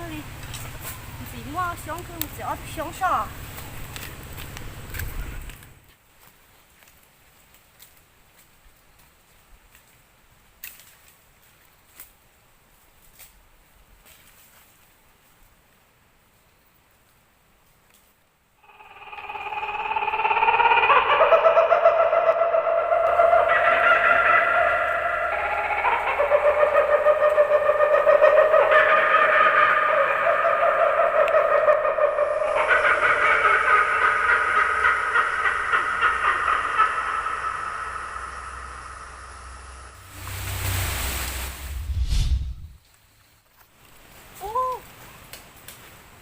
Ntxiv muaj xyoob kawg, mus txiav ob tug xyoob soj. Ub,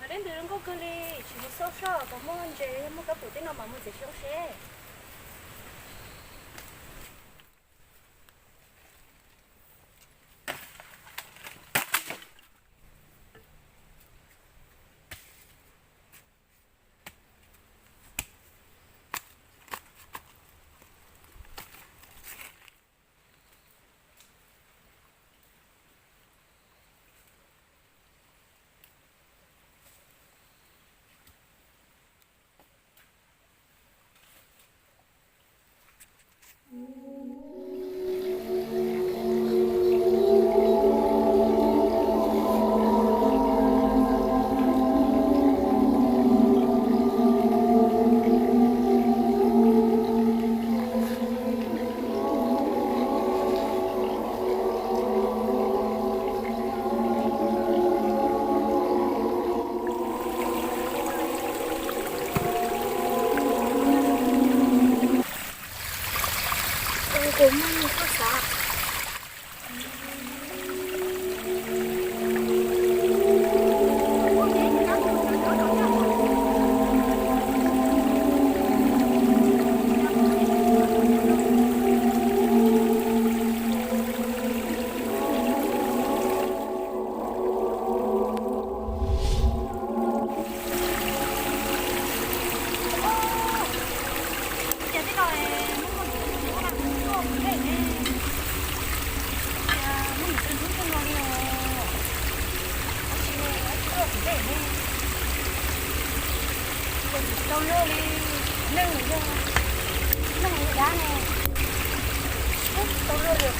deb ntws zoo nkauj kawg li, tsis mus xauj soj puas muaj ntses, yog muaj kab pum tej no mas mus txiav xyoob seb. Ces tej no muaj muaj ntsis tuaj kuv dej ne. Muaj ntsis ntub tej no li os. Tab sis ne, tsis tuaj kuv dej ne. Ces tsis tau luaj li, neeg yog neeg yog dab ne. Tsis tau luaj li.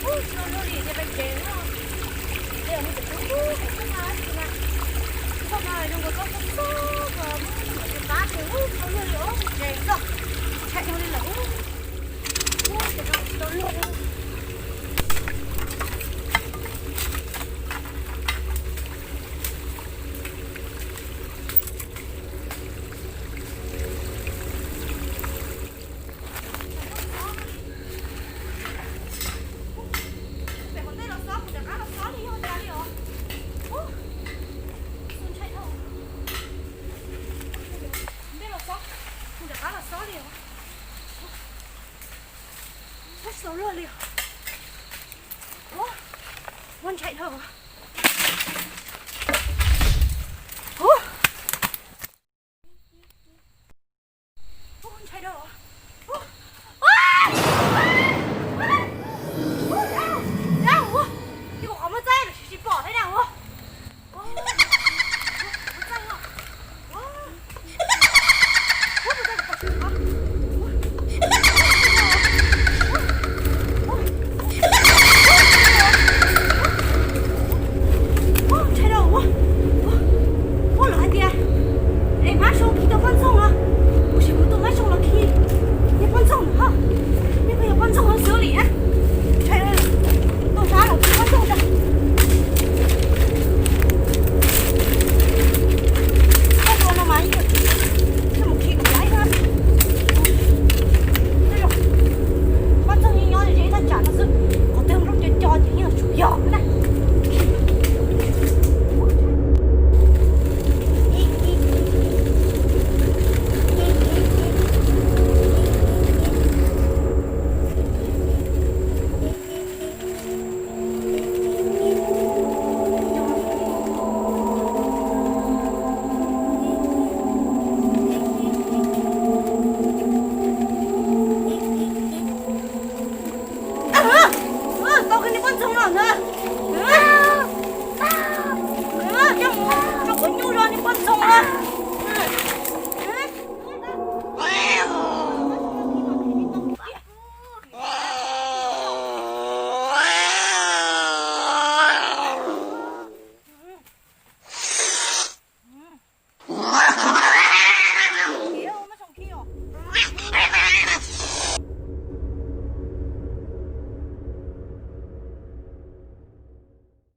Ub, tsis tau luaj li, ces pais tsev no. Ces mus txog ub, ub, ub, ub, ub, ub, ub, ub, zoo nkaus txob txob txob, mus mus tus qab ces ub, tsis tau luaj li os, pais tsev no. Ntshai dhau li lawm ub. Ub, ces no tsis tau luaj li. Pem hauv ntej los xob, kuv rov qab los xob li yog cas li os. Ub, ntshai dhau. Ntej los xob, kuv rov qab los xob li os. Ub, tsis tau luaj li os. Ub, ntshai dhau. Ub. Ub, ntshai dhau. Ub, ub, ub, dab, dab, ub. Ces kuv qhov muag txaij los tsis pom thiab dab, ub. Ub, txaij os. Ub, ub, txaij, kuv pom tsis pom. Ub, ub, ub, ub, ub, ntshai dhau, ub, ub, ub, lawv hais tias, es hmab zoo khi tau poj ntxoog no, kuv sim kuv tus hmab zoo los khi yog poj ntxoog no, yog poj ntxoog no xwb li na, ntshai, tus hmab los khi poj ntxoog rau.